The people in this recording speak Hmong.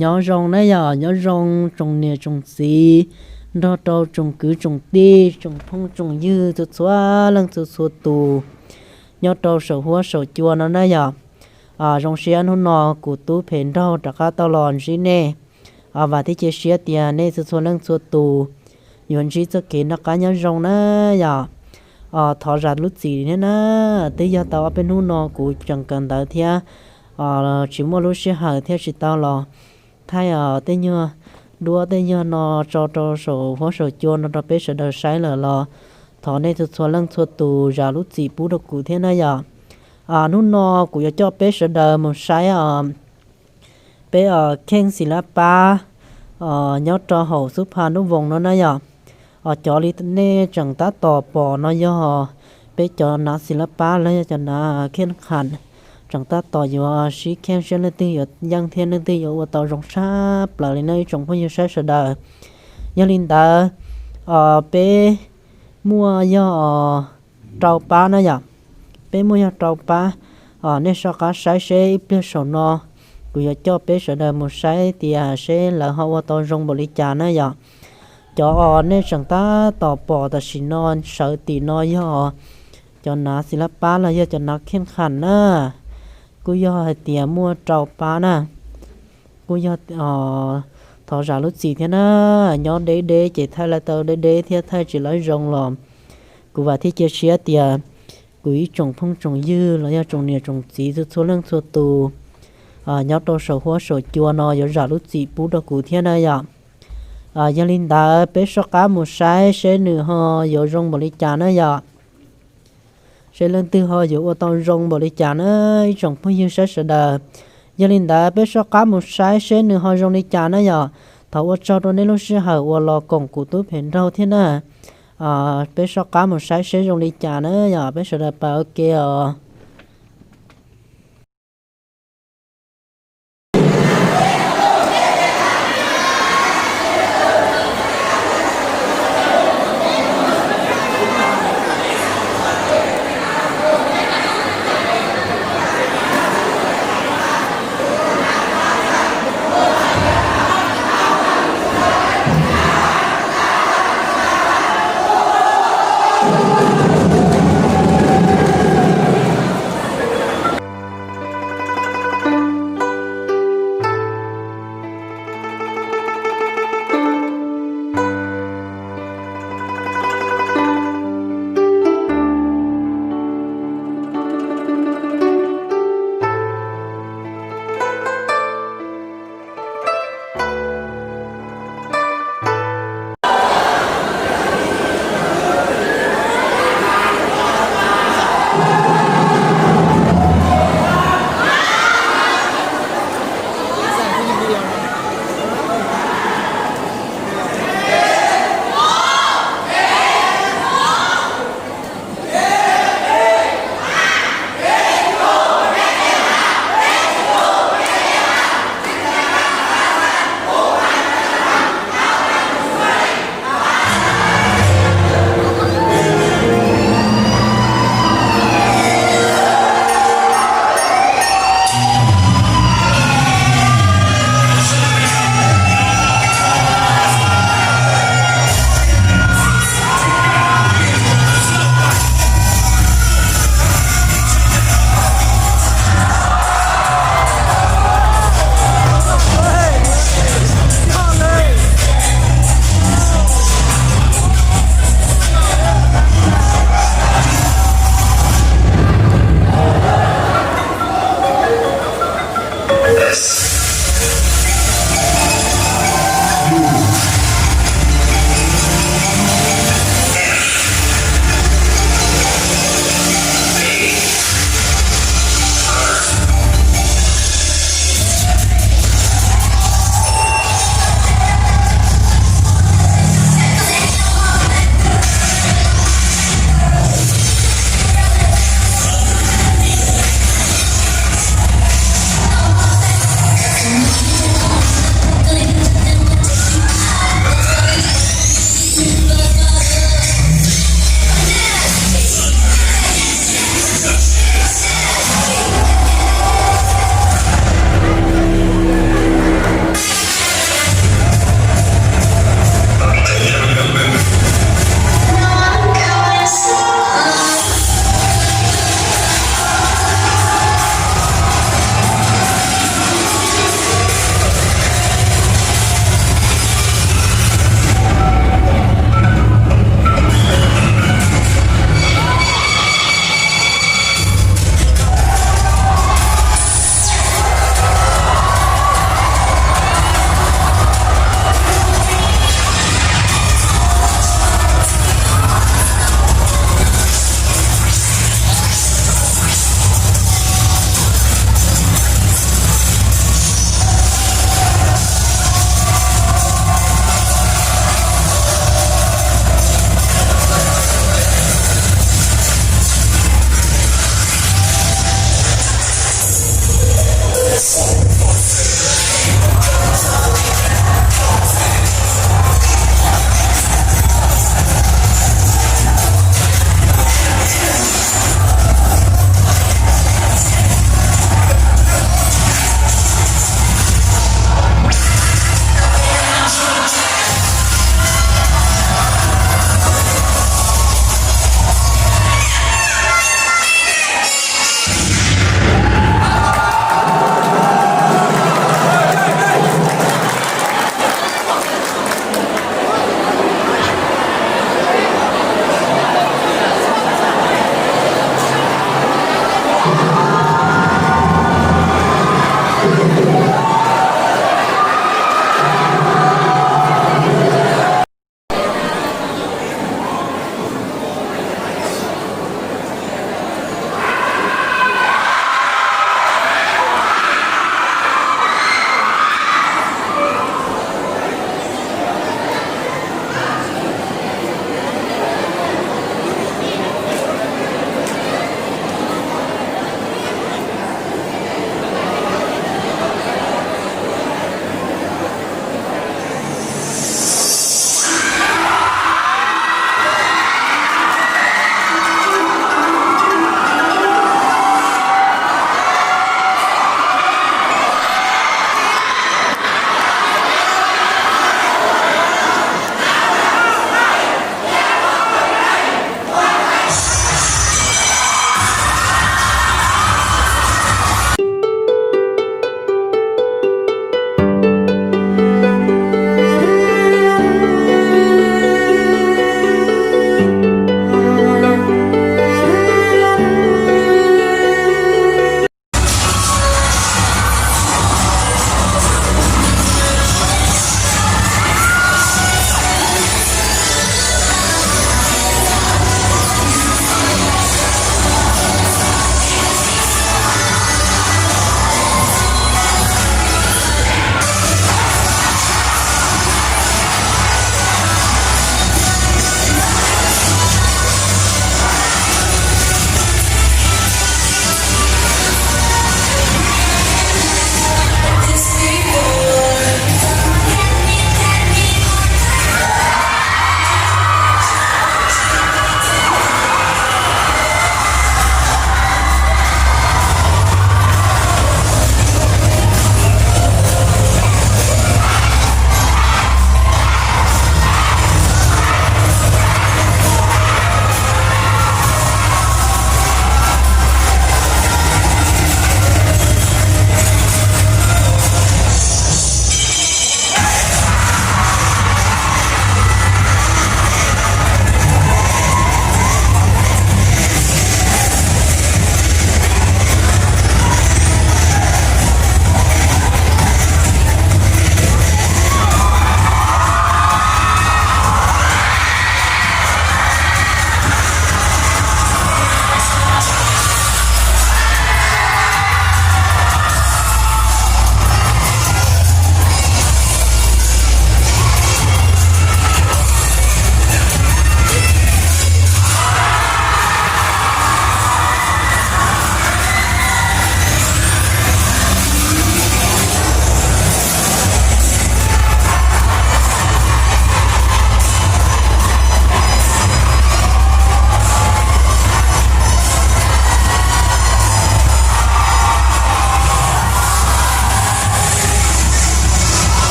Nyob zoo na yom, nyob zoo tsoom niam tsoom txiv, nrog rau tsoom kwv tsoom tij, tsoom phooj tsoom ywg txhua txhua leej txhua txhua tus nyob rau saum huab saum cua no na yom. Zoo siab hnub no kuv tub phem nraug rov qab tau los ntsib nej. Vam thiab cia siab tias nej txhua txhua leej txhua tus yuav ntsib txoj kev noj qab nyob zoo na yom. Thov zam lub txim thiab na, twb yog tau ob peb hnub no kuv tseem kawm ntawv thiab tsis muaj lub sij hawm thiab tsis tau los thaij tej nyuag duab tej nyuag no tso rau saum huab saum cua no rau peb sawv daws saib lawm los thov nej txhua txhua leej txhua tus zam lub txim pub rau kuv thiab na yom. Hnub no kuv yuav coj peb sawv daws mus saib peb kheej xis lab pab nyob rau hauv xub pha Nub Voos no na yom. Cov li nej tseem tab tom pom no yog peb cov nav xis lab pab los yog cov nav kheej kham tseem tab tom yuav sib kheej seb leej twg yuav yeej thiab leej twg yuav ua tau zoo tshaj plaws li na ib tsoom phooj ywg saib sawv daws. Yog li ntawd peb muaj yog rau pab na yom. Peb muaj yog rau pab, nej soj qab saib seb ib pliag saum no kuv yuav coj peb sawv daws mus saib tias seb lawv ho ua tau zoo npaum li cas na yom. Cov uas nej tseem tab tom pom tam sim no sawv tim no yog cov nav xis lab pab los yog cov nav kheej kham na. Kuj yog hais tias muaj rau pab na. Kuj yog thov zam lub txim thiab na, nyob deb deb ces thaij lawv tau deb deb thiab thaij tsis lawv zoo los kuv vam thiab cia siab tias kuv ib tsoom phooj tsoom ywg los yog tsoom niam tsoom txiv txhua txhua leej txhua tus nyob rau saum huab saum cua no yuav zam lub txim pub rau kuv thiab na yom. Yog li ntawd peb soj qab mus saib seb nws ho yuav zoo npaum li cas na yom. Seb leej twg ho yuav ua tau zoo npaum li cas na ib tsoom phooj ywg saib sawv daws. Yog li ntawd peb soj qab mus saib seb nws ho zoo li cas na yom. Thov ua tsaug rau nej lub sij hawm uas los koom kuv tub phem nraug thiab na. Peb soj qab mus saib seb zoo li cas na yom, peb sawv daws pab ua ke os.